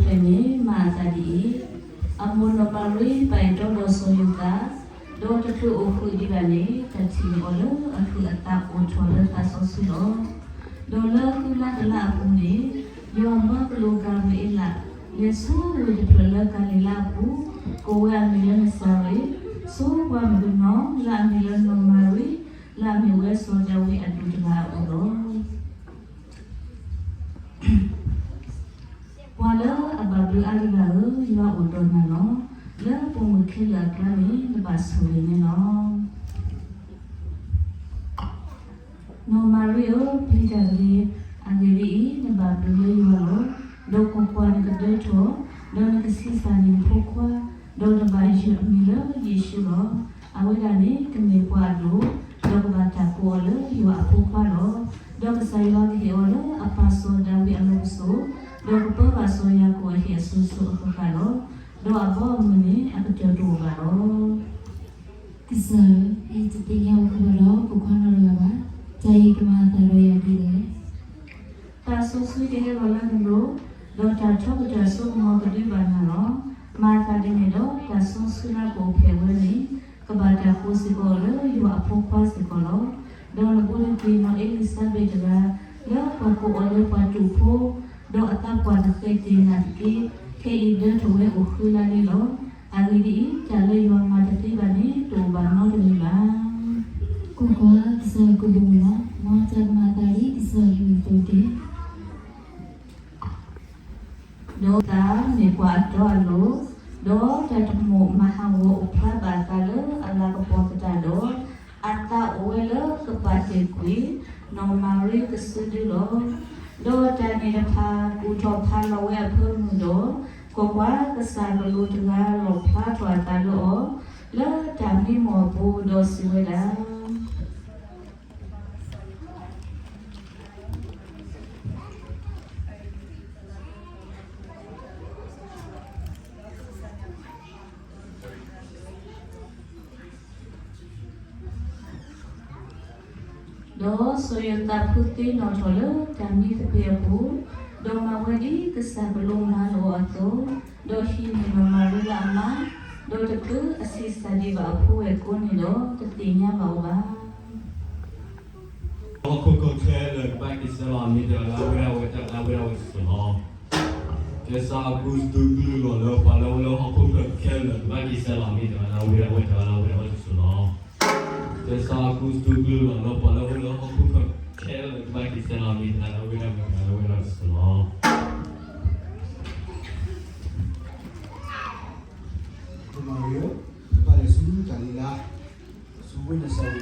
ဖဲန့ၣ်မၤအသးဒ်အံၤ, အမိၢ်နီၢ်မၤရံပာ်အဲၣ်တီဒီးစီၤယိၤသး, ဒီးတချုးအိၣ်ဃုာ်ဒံးဘၣ်န့ၣ် တၢ်ထံၣ်န့ၢ်အီၤလၢအဟုးအသးအိၣ်ထီၣ်လၢသးစီဆှံလီၤ. ဒီးလၢဃုလါတလါအပူၤန့ၣ်, ယွၤမၢကလူးကၤဘြံၤအ့လး လဲၤဆူဝ့ၢ်တဖျၢၣ်လၢကၤလံၤလါအပူၤ, ကိးဝဲအမံၤလၢနစၤရ့း, ဆူပှၤမုၣ်ကနီၤလၢအမံၤလၢနီၢ်မၤရံ, လၢအမ့ၢ်ဝဲစီၤဒၤဝံးအဒူၣ်တဂၤအအိၣ်လီၤ. ပှၤလၢအဘၣ်ဘျုးအါတဂၤဧၢ, ယွၤအိၣ်ဒီးနၤလီၤ. လၢပိာ်မုၣ်ခဲလၢာ်အကျါန့ၣ် နဘၣ်ဆိၣ်ဂ့ၤန့ၣ်လီၤ. နီၢ်မၤရံဧၢ, ပျံၤတၢ်တဂ့ၤ. အဂ့ၢ်ဒ်အံၤ, နဘၣ်ဘျုးလၢယွၤလီၤ. ဒီးကွၢ်ကွၢ်, နကဒၢထီၣ်, ဒီးနကဆံးစၢ်န့ၢ်နဖိခွါ, ဒီးနဘၣ်ယုၢ်အမံၤလၢယ့ၣ်ၡူးလီၤ. အဝဲဒၣ်န့ၣ်ကမ့ၢ်ပှၤအဒိၣ်, ဒီးကဘၣ်တၢ်ကိးအီၤလၢယွၤအဖိခွါလီၤ. ဒီးကစၢ်ယွၤကဟ့ၣ်အီၤလၢအပၢ်စီၤဒၤဝံးအလီၢ်ပစိာ်, ဒီးကပၢဘၣ်စီၤယၤကိာ်အဟံၣ်အစိၤစိၤအဃၣ်ဃၣ်လီၤ. ဒီးအဘီအမုၢ်န့ၣ်အကတၢၢ်တအိၣ်ဘၣ်လီၤ. ကစၢ်ဧၢ, ယတသ့ၣ်ညါအီၤဃုာ်ဒီးပိာ်ခွါနီတဂၤဘၣ်. တၢ်အံၤကမၤအသးဒီးယၤဒ်လဲၣ်. တၢ်စီဆှံကဟဲလီၤလၢနလိၤ, ဒီးတၢ်ထီကတၢၢ်အစိကမီၤကဒုးဘၣ်နၤလီၤ. မၤသးဒ်န့ၣ်ဒီး တၢ်စီဆှံလၢကအိၣ်ဖျဲၣ်ဝဲန့ၣ် ကဘၣ်တၢ်ကိးစ့ၢ်ကီးအီၤလၢယွၤအဖိခွါစ့ၢ်ကီးလီၤ. ဒီးနဘူးနတံၢ်နီၢ်အ့လံၤစါဘ့းတဂၤ, လၢပှၤကိးအီၤလၢပှၤတူာ်ဖိ, ဒီးအသးပှၢ်တဃဲးတ့ၢ်နၢ်တက့ၢ်. ခဲအံၤဒၢထီၣ်ဝဲအိၣ်ဃုလါလံလီၤ. အဂ့ၢ်ဒ်အံၤ, တၢ်လၢယွၤမၤတသ့ဘၣ်န့ၣ် တအိၣ်ဘၣ်နီတမံၤဘၣ်. ကွၢ်ကွၢ်, ကစၢ်ယွၤကဘီမုၢ်လီၤ. မ်တၢ်ကမၤအသးဒ်ကစၢ်ယွၤအသိးတက့ၢ်. ဒီးသးမ့ၢ်ပှၤအတီအလိၤ, ဒီးတၢ်တမိၣ်မၤဟးဂီၤအိၣ်ဖျါဘၣ်အသးလၢအလၤကပီၤသတးဒီး, အသးအိၣ်ဝဲလၢကပာ်တ့ၢ်ကွံာ် နီၢ်မၤရံကစုဒုလီၤ. ဒီးတၢ်န့ၣ်တဖၣ် ကူၣ်ထီၣ်ဖးလီၤဝဲအဖၢမုၢ်ဒီး, ကွၢ်ကွၢ်, ကစၢ်ကလူးတဂၤလီၣ်ဖျါထီၣ်အသးလၢအီၤ လၢတၢ်မံမီၢ်အပူၤ, ဒီးစံးဝဲဒၣ် ဒီးစီၤယိၤသးဖုသ့နီၣ်ထီၣ်လၢတၢ်မံသပ့ၤအပူၤ, ဒီးမၤဝဲဒ်ကစၢ်ကလူးမၤလိာ်အီၤအသိး, ဒီးဟံးန့ၢ်နီၢ်မၤရံလၢအမါ, ဒီးတချုးအဆံးစၢ်ဒံးဘၣ်အဖိဝဲၢ်ကိာ်န့ၣ်ဒီး, တသ့ၣ်ညါဘၣ်အီၤဘၣ်. ဟီၣ်ခိၣ်ချၢခဲလၢာ် ကဘၣ်က့ၤဆဲးလီၤအမံၤတဂၤလၢအဝဲဒၣ်ဝဲတဂၤလၢအဝဲဒၣ်ဝဲတစိၤလီၤ. ကစၢ်အကူစတူးကလုၢ်လီၤလၢပှၤလၢအိၣ်လၢဟီၣ်ခိၣ်ချၢခဲလၢာ် ကဘၣ်က့ၤဆဲးလီၤအမံၤတဂၤလၢအဝဲဒၣ်ဝဲတဂၤလၢအဝဲဒၣ်ဝဲတစိၤလီၤ. ကစၢ်အကူစတူးကလုၢ်လီၤလၢပှၤလၢအိၣ်လၢဟီၣ်ခိၣ်ချၢခဲလၢာ် ကဘၣ်က့ၤဆဲးလီၤအမံၤတဂၤလၢအဝဲဒၣ်ဝဲတဂၤလၢအဝဲဒၣ်ဝဲတစိၤလီၤ. မၤရံဧၢ, ပဘၣ်လဲၤဆူကၤလံၤလါ, ဆူဝ့ၢ်နၤစၤရ့း,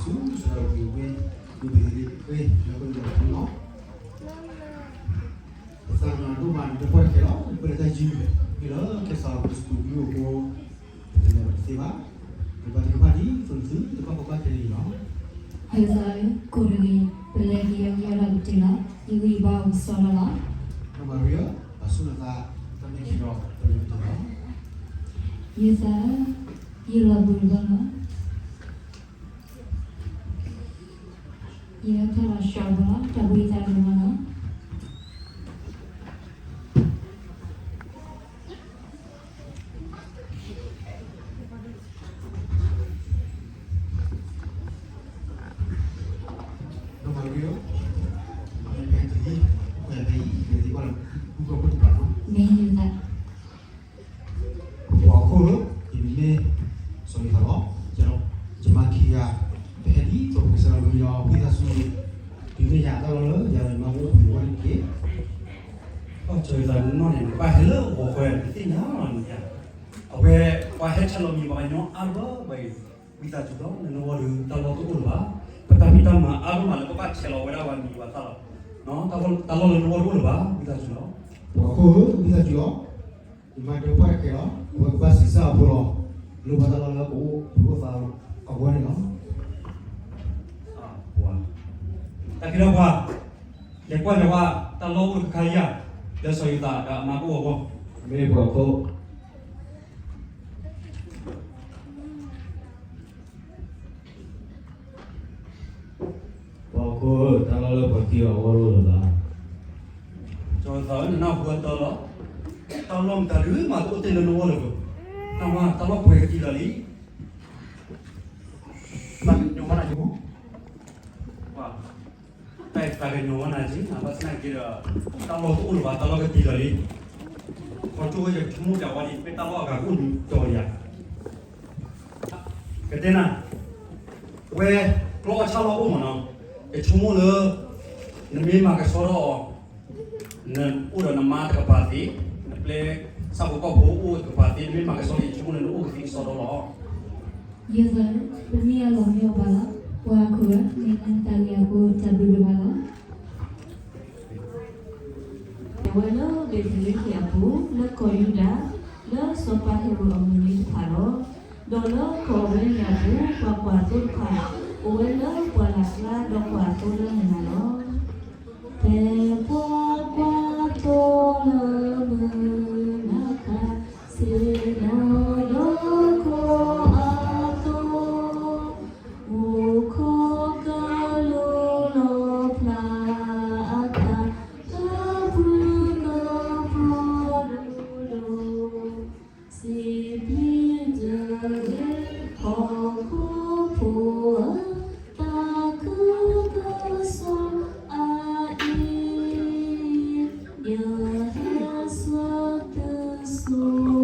ဆူစၤရ့းဝ့ၢ်, ဝ့ၢ်ဘ့းလ့ဟ့ၣ်, လၢပကလဲၤဖဲန့ၣ်လီၤ. ပသးကညီၤဒိၣ်မး နတပှၢ်တခဲလီၤ, ပလဲၤတၢ်ယုၢ်, မ့ၢ်လၢကစၢ်အကူစတူးကလုၢ်အဃိ, ပတလဲၤဘၣ်တသ့ဘၣ်, ပဘၣ်တကပၤဒ်သိးနသုတဘၣ်ကီဘၣ်ခဲလၢာ်န့ၣ်လီၤ. ကစၢ်ဧၢ, ကိးတဂ့ၤ, ပလဲၤက့ၤအီၤက့ၤအီၤဒီးကတၢၢ်လီၤ, ယဂံၢ်ယဘါအိၣ်ကစီဒီလီၤ. နီၢ်မၤရံဧၢ, ပာ်ဆူၣ်နသး, တၢ်မ့ၢ်ခံဒီး ပလဲၤကတၢၢ်လီၤ. ယသးဧၢ, ယလီၤဘှံးတဘျီလီၤ. ယထီၣ်လီၤဆှီဘၣ်လီၤ, တၢ်ဘှံးယသးတဘျီလီၤ. မ့ၢ်ယသး ပှၤဟီၣ်ခိၣ်ဧၢ, ယမံၤမ့ၢ်စီၤယိၤသးလီၤ. ယမါခံဂၤ ပဟဲဒ်သိးပကစၢ်လီၤဝံၤဒီး ဝံသးစူၤ တုၤမ့ၢ်ယၤတၢ်လီၢ်လၢယၤဒီးယမါအိၣ်ဖှိၣ်ဝဲတက့ၢ်. စီၤယိၤသးနီၢ်န့ၣ် နကဘၣ်ဟဲလၢဂီၤခွဲး နသ့ၣ်ညါလီၤန့ၣ်, အဝဲ ပှၤဟဲဆဲးလီၤမံၤပှၤကညီအါဘၢဘၣ်အံၤ, ဝံသးစူၤလီၤ လၢနဂီၢ်ဒီးတၢ်လီၢ်တအိၣ်လၢၤဘၣ်. ပတၢ်ဖံးတၢ်မၤအါဒိၣ်မးလၢပဘၣ်ဆဲးလီၤဝဲဒၣ်ပှၤမံၤပှၤသၣ်လီၤ. တၢ်လီၢ်လၢနဂီၢ်တအိၣ်လၢၤဘၣ် ဝံသးစူၤလီၤ. ပှၤဟီၣ်ခိၣ်ဧၢ, ဝံသးစူၤလီၤ. ယမါဒီးပှၢ်တကဲလီၤ, အဝဲကဘၣ်ဆံးစၢ်အဖိလီၤ. လၢပှၤတၢ်လီၢ်လၢကအိၣ်ဖှိၣ်အသးအဂီၢ်န့ၣ်လီၤ. တၢ်ဖံးတၢ်မၤ, လဲၤကွၢ်လဲၤဝဲ, တၢ်လီၢ်အိၣ်တခါခါယၤ, လၢစီၤယိၤသးဒီးအမါကအိၣ်အဂီၢ်, မ့ၢ်ပှၤခိၣ် ပှၤခိၣ်ဧၢ, တၢ်လီၢ်လၢပှၤခံဂၤအဂီၢ်တအိၣ်လၢၤဘၣ်. စီၤယိၤသး နနၢ်ဟူအတၢ်လီၤ, တၢ်လီၢ်မတၤဒုးမးတအိၣ်တ့ၢ်လၢနအိၣ်လၢၤဘၣ်, တၢ်လီၢ်ပှဲၤကတံာ်လီၤလံ. သးကညီၤဝဲနၤက့ၤ, တၢ်သးကညီၤဝဲနၤက့ၤ ဘၣ်ဆၣ်သနာ်က့ဒီး တၢ်လီၢ်တအိၣ်လၢၤဘၣ်, တၢ်လီၢ်ကတံာ်လီၤလံ. ခီဖျိဝဲယဆိကမိၣ်တၢ်ဝဲဒ် မ့ၢ်တၢ်လီၢ်အဂၤကအိၣ်ဒံးကီးယၤ ကတဲနၤ, ဝဲကျီအီၣ်ဆၣ်လီၢ်အိၣ်မးနီၤ, ယဆိကမိၣ်လၢ နမ့ၢ်မၤကဆှီထီၣ်အီၤ, နအိၣ်ဒီးနမါတကပၤသ့, နပျဲဆၣ်ဖိကီၢ်ဖိအိၣ်တကပၤသ့, နမ့ၢ်မၤကဆှီန့ၣ် ယဆိကမိၣ်လၢနအိၣ်ကသံၣ်ကသီဒီလီၤ. ယဲၢ်သၢ, ပမ့ၢ်အလီၤမ့ၢ်အီၤဘၣ်လီၤ, ပှၤခိၣ်ဧၢ, မ့ၢ်နတၢ်ဂ့ၢ်အဃိ တၢ်ဘျုးဒိၣ်မးလီၤ. အဝဲလၢဘ့းသလ့ဟ့ၣ်အပူၤ လၢကီၢ်ယူဒၤ, လၢစီၤပၤဟ့ၤရိာ်အမုၢ်နံၤတဖၣ်လီၤ. ဒီးလၢကီၢ်ဝဲန့ၣ်အပူၤ ပှၤကွၢ်သိတဖၣ် အိၣ်ဝဲလၢပှၢ်လၢ်ကျါ ဒီးကွၢ်သိလၢနၤလီၤ. ဖဲပှၤကွၢ်သိလၢမုၢ်နၤခါ ဆ့ၣ်နီၤဒီးခိၣ်အသိ အိၣ်ခိးကလူလီၤဖျါအသး ကပြုၢ်ကပြီၤဒိၣ်ဒိၣ် စံးဘျုးတဂ့ၤ ဟီၣ်ခိၣ်ဖိဧၢ, သးခုကစီၣ်အအံၤ ယဟဲဆှၢသုဆူ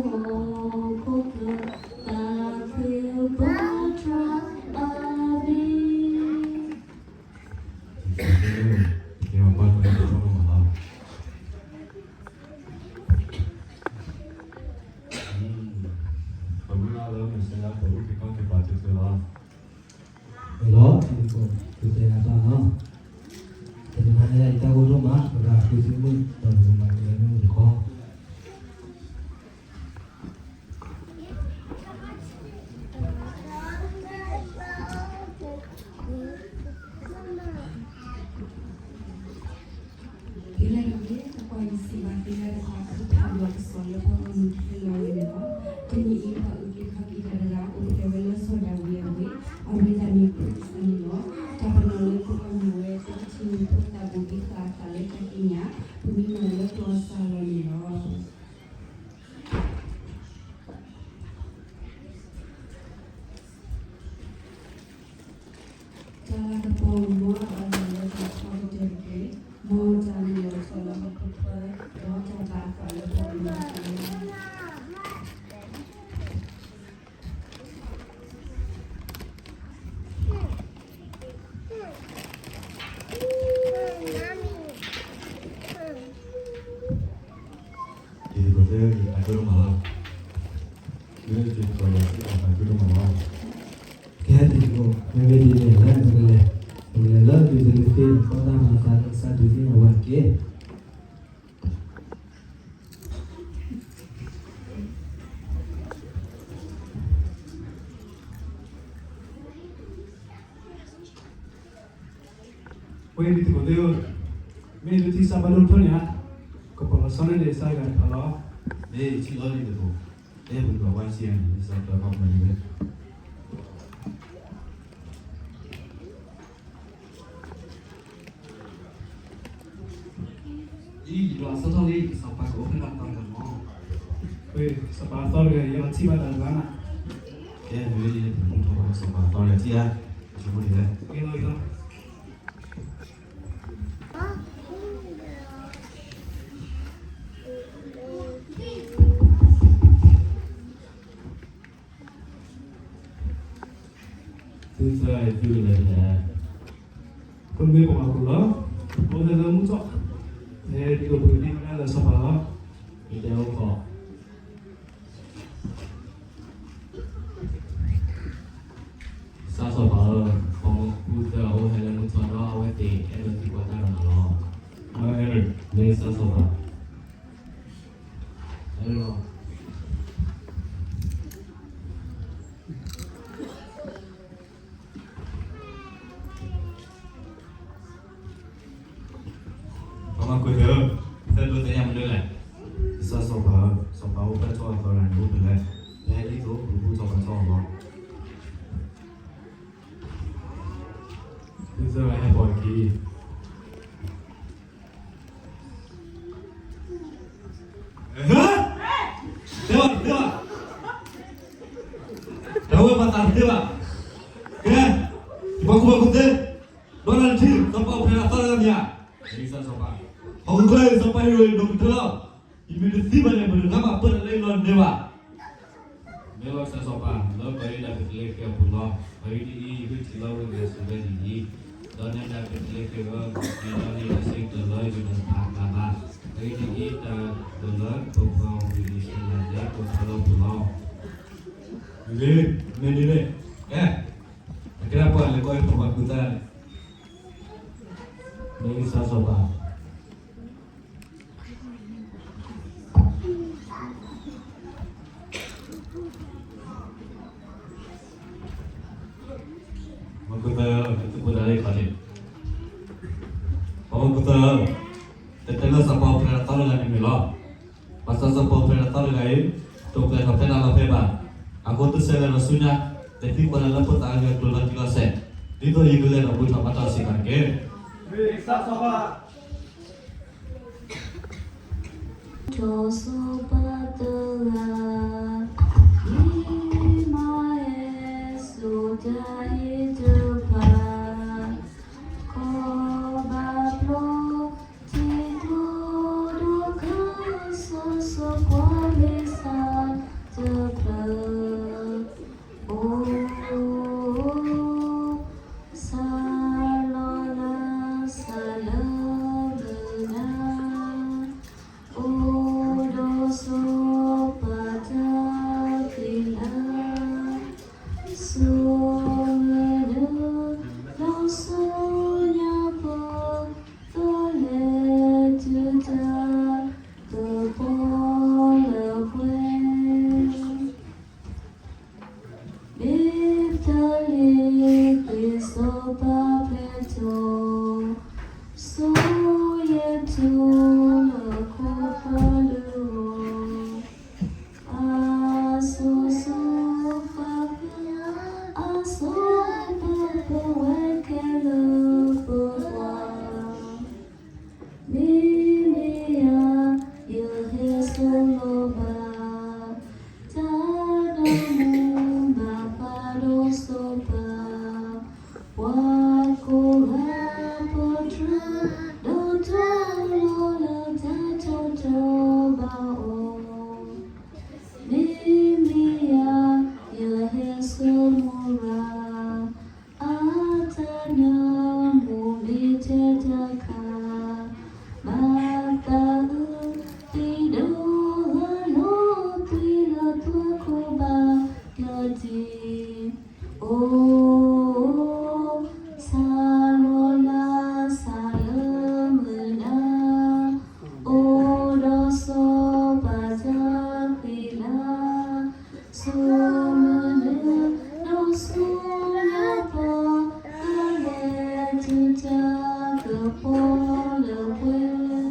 ဟီၣ်ခိၣ်ချၢ သးခုဘၣ်တြၢ်အဘ့ၣ်. ယွၤဘျုးဒိၣ်မးလီၤ. ပမုၢ်လၢ်လၢမ့ၢ်စ့ၢ်ကီး ပအိၣ်က့ၤခီၣ်က့ၤပာ်စုစုလီၤ. လီၤ, တနံၤကိး သုတဲနၤတၢ်လီၤ. တနံၤမး အဲၣ်ဒိးတၢ်အိၣ်ဒိၣ်မး ပသးဃုသုမုၢ် ဒီးပကမၤက့ၤလၢမုၢ်တခီ ဖဲလၢနဂ့ၢ် အကွၢ်ယစံးဘၣ်သုလၢတၢ်အုၣ်ဖးဒီးကစီၣ်လၢပှၤဂီၢ်မုၢ်ခဲလၢာ်ဝဲန့ၣ်လီၤ. တနံၤအံၤ ပှၤအုၣ်က့ၤခီၣ်က့ၤတၢ်တဂၤ အိၣ်ဖျဲၣ်ဝဲလၢစီၤဒၤဝံးအဝ့ၢ်, အဝဲဒၣ်မ့ၢ်ခရံာ်စၢ်န့ၣ်လီၤ. တၢ်ပနီၣ်လၢပဂီၢ်မုၢ်ဝဲ ပကထံၣ်န့ၢ်ဖိသၣ်ဘူးဒံးဃာ်အသးလၢတၢ်ကံးညာ်, ပမံမၤလၢကျီၢ်စၢ်လီၤန့ၣ်လီၤ. တၢ်လၤကပီၤမၤအီၤဒၣ်လၢတၢ်ထီကတၢၢ်တက့ၢ်, မ်တၢ်မ့ၢ်အီၤထီၣ်လၢဟီၣ်ခိၣ်ချၢ, ဒီးတၢ်ဘၣ်အသးလၢပှၤကညီတက့ၢ်. တံၤသကိးသ့ၣ်ဧၢ, ယသးခုဒိၣ်မးလီၤ. မ့ၢ်တံၤသကိးယၤသ့ၣ် ယသးခုဒိၣ်မးလီၤ. ကဲတံၤသကိး, မ့မ့ၢ်ဒ်န့ၣ် လၢနကလဲၤ, နကလဲၤလၢဒုးသလ့သ့ၣ် ကီၢ်တၢ်မၤအသးလၢကစၢ်ဒုးသ့ၣ်ညါဝဲတက့ၢ်. ဝဲတံၤသကိးသ့ၣ်ဧၢ, မ့ၢ်ဒုးထံၣ်စီၤပၤဒိၣ်ထီၣ်န့ၣ်ဧါ, ကပီၤလီၤဆီန့ၣ်ဒ်စၢ်ဂၤတဖၣ်လီၤ. မ့ၢ်ထံၣ်လီၤတံၤသကိး, တဲပကဘၣ်ဝဲစံးအါန့ၣ် စၢ်ပၢၤခီပညီန့ၣ်ဝဲ အံၤ ယဒွးအသီထီၣ်လံ စီၤပၤကအိၣ်ဖျဲၣ်လၢအသီတဂၤမး. ဝဲ စီၤပၤအသီတဂၤ ယထံၣ်ဘၣ်တၢ်တဂၤနၤ. ကဲ မ့ၢ်ဝဲဒ်န့ၣ် ပမုၢ်ထီၣ်ဘၣ်စီၤပၤအသီတဂၤထံၣ်ဧါ, ယဆိကမိၣ်ဒ်လဲၣ်. ကဲလီၤလီၤ. သုသၢဂၤအံၤသုကလဲၤဖဲလဲၣ်. ပမ့ၢ်ပှၤမၤပူၤလီၤ. အိၣ်ဖဲလၢမုၢ်ထီၣ်, ဟဲဒ်သိးပကဒံၣ်ဝဲဒၣ်လၢစီၤပၤလီၤ. ယတဲအိၣ်ခိး, ကစၢ်စီၤပၤဧၢ, ပှၤမၢပူၤသၢဂၤအိၣ်ဖဲလၢမုၢ်ထီၣ်ဒီး အဝဲသ့ၣ်အဲၣ်ဒိးသံကွၢ်တၢ်ဒီးနၤလီၤ. မ့ၢ်ကစၢ်စီၤပၤ ပှၤမၤကွၢ်သၢ, သၢဒိသ့ၣ်ညါမနုၤလဲၣ်. ကစၢ်စီၤပၤဧၢ, စီၤပၤအိၣ်ဖျဲၣ်ထီၣ်အသီတဂၤန့ၣ်အိၣ်ဖဲလဲၣ်. ဖဲဒ်သိးပကဘူၣ်ထီၣ်ဘါထီၣ်အီၤလီၤ. သုသၢဂၤဟဲပိာ်အခံ. တဲဘၣ်တသ့ဘၣ်, တၢ်ဝဲဘၣ်သးတသ့ဘၣ်, ကဲ, ယပှၤကူၣ်ဘၣ်ကူၣ်သ့, ဒီးနၤတထံၣ် စီၤပၤအိၣ်ဖျဲၣ်တၢ်သီတဂၤမ့ၢ်ဧါ, မ့ၢ်ကစၢ်စီၤပၤ, ဟီၣ်ခိၣ်ချၢအံၤ စီၤပၤဟ့ရိၣ်ဒိၣ်ကတၢၢ်လီၤ, ယမ့ၢ်တသံဘၣ်န့ၣ် ပတဂၤဘၣ်ပၢၢ်တၢ်လၢယလီၢ်န့ၣ်ဘၣ် မ့ၢ်လီၤကစၢ်စီၤပၤ လၢကီၢ်ယူဒၤဘ့းသလ့ဃ့ၣ်အပူၤလီၤ. အဂ့ၢ်ဒ်အံၤ, ယဟ့ၣ်ထံၣ်လီၤဝဲဂဲၤဆၢထၢၣ်လံအံၤ, ဒီးနဲဒၣ်ဘ့းသလ့ဃ့ၣ်ဧၢ, ယမ့ၢ်တၢ်လၢယတၢ်ဆၢကတီၢ်လၢယတဖးဘၣ်ဘၣ်. အဂ့ၢ်ဒ်အံၤ, တၢ်ဒိးလၢပပှၤအီၤမ့ၢ်အံၣ်စရ့လးယၤကိးဖီလၢပူၤလီၤ. မ့ၢ်ဂ့ၤ, မ့ၢ်ဒ်န့ၣ်, ကဲ, အကဲဒၣ်ပှၤလဲၤကီၢ်အံၤ ပှၤကူၣ်သ့န့ၣ်, မ့ၢ်ကစၢ်စီၤပၤ မ့ၢ်ကသၢ, သုးခိၣ်ဒၣ်လၢခီန့ၣ်, ပမ့ၢ်ကသၢ, တတဲလၢစီၤပၤအိၣ်ဖျဲၣ်တၢ်သီတဂၤန့ၣ်မ့ၢ်လီၤ. ဘၣ်ဆၣ်စီၤပၤအိၣ်ဖျဲၣ်တၢ်သီတဂၤအံၤ, တအိၣ်ဖျဲၣ်ထီၣ်ဖဲတၢ်လီၢ်ဖဲဘၣ်. အဃိတၢ်ဆၢဂ့ၤဒီးဆူညါ, လဲၤသံကွၢ်တၢ်လၢဖိသၣ်အဂ့ၢ်အကျိၤလီၤတံၢ်လီၤဆဲး, ဒ်သိးယကလဲၤဒီးဘူၣ်ထီၣ်ဘါထီၣ်စ့ၢ်ကီးတက့ၢ်. ဒီးစီၤပၤတဂၤ, ယမၤဟဲစိာ်တၢ်ဟ့ၣ်တဖၣ်, ကီၢ်ဘၤဘျီၣ် ထံကျိဒီးခါ စီၤစီၤကွၢ်လ့ၤစၢ်တဖျၢၣ်, အိၣ် စၢ်လီၤလၢစၢ်လၢမုၢ်နၤ, အိၣ်ဒီးစီၤပၤတၢ်ဃံလၤ, ဆိၣ်မုၢ်နၤ ဒီးဆိၣ်ညါပၢၢ်, ဒီးလဲၤတုၤတၢ်ကပီၤလၢပှဲၤ ဘ့းသလ့ဃ့ၣ်စီၤပၤဖျဲးထီၣ်, ဆိၣ်ဂ့ၤထီၣ်လၢခိၣ်ဖီလၢအဂီၢ်, အါစီၤစီၤပၤဃ့, အါစီၤပၤပဝဲခဲလၢာ်ပပှၤ မ့မ့ၢ်ယၤ ယဟဲစိာ်လီၤဘၣ်, တၢ်ဒီမါဘၣ်ဃးဒီးစီၤပၤ, ပှၤကိးဂၤပိာ်ထွဲ, ဒီးတၢ်လီၤလၢတၢ်ထီၣ်တီဘၣ်အီၤ, မ့မ့ၢ်ယၤ ယဟဲစိာ်မိၢ်ရၤ အတၢ်နၢမူမ့ၢ်ထဲတခါ, ဘၣ်သးအုးသံးဒီး ဂၢၢ်လီၤသွံၣ်လၢသွၣ်ခိၣ်ဘၣ်ယီၤတံၢ်, အိၣ် စၢ်လီၤလၢစၢ်လၢမုၢ်နၤ, အိၣ်ဒီးစီၤပၤတၢ်ဃံလၤ, ဆိၣ်မုၢ်နၤ ဒီးဆိၣ်ညါပၢၢ်, ဒီးလဲၤတုၤတၢ်ကပီၤလၢပှဲၤ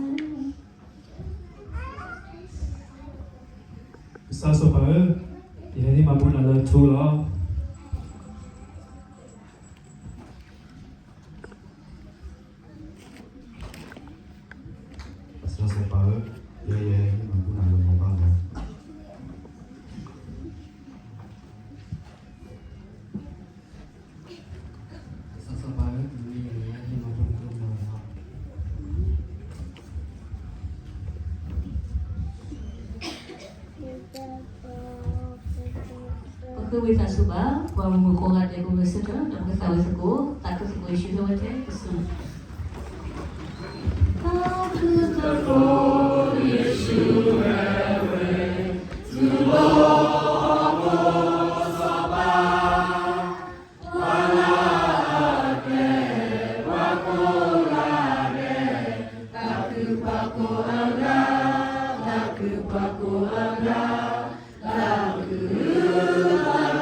ကစၢ်စီၤပၤဧၢ, ယဟဲဟ့ၣ်မၤဘူၣ်နၤလၢထူလီၤ. ကစၢ်စီၤပၤဧၢ, ယဲယဟဲဟ့ၣ်မၤဘူၣ်နၤလၢမီၤဘၣ်လီၤ. ကစၢ်စီၤပၤဧၢ, မ့ၢ်ယဲယဟဲဟ့ၣ်မၤဘူၣ်နၤလၢမီၤဘၣ်လီၤ. ပဃ့ဝံသးစူၤဘၣ် ပှၤမုၣ်ကိးဂၤဒဲး ပဂဲၤဆၢထၢၣ် ဒီးပကသးဝံၣ်သကိး သးခုသကိး ယ့ၣ်ၡူးဟဲဝဲတဲကစၢ် သးခုသကိး ယ့ၣ်ၡူးဟဲဝဲ တူၢ်လိာ်ပစီၤပၤ ပှၤလၢအကျဲ ပှၤကိးဂၤဒဲး သးခုပှၤကိးအဂၤ သးခုပှၤကိးအဂၤ သးခုပှၤ